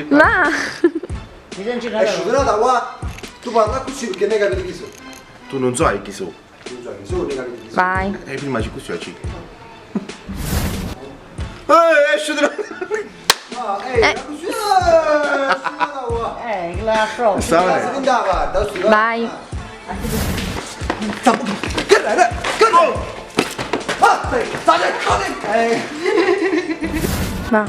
Ma! È sciutinata qua, tu parla accussì perché non hai capito chi sono. Tu non sai chi sono. Non sai chi sono, non hai capito chi sono. Vai. E prima ci così oggi. Eh, esce da... Ah, ehi, accussì, eh, sciutinata qua. Eh, che la trovo. Sta bene. Si andava, da su, Vai. Che è? Che è? Ah, stai Eh. Va.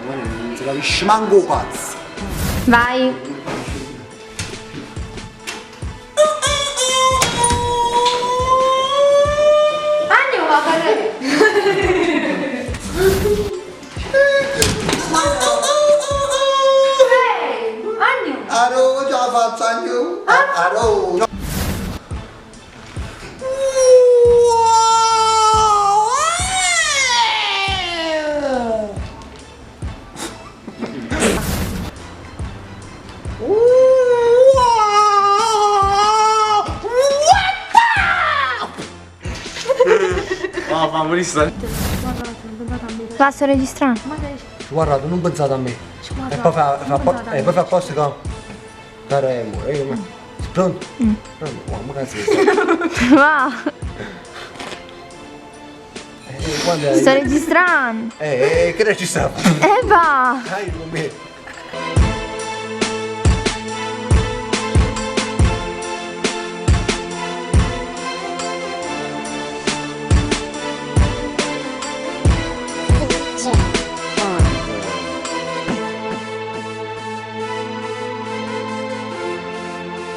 Non si capisce manco pazzo. Vai. Andiamo a fare. Ehi, Andiamo. Aro, ce la faccio anche. Aro. Ah, fa morire. Va, sto registrando. Guarda, non pensate a me. E poi fa, fa, fa, e poi fa apposta che... Caremo, eh, ma... Sei pronto? Mm. Pronto? Oh, ma cazzo che Va. Eh, quando è? Sto registrando. Eh, eh, che registravo? E va. Dai, con me.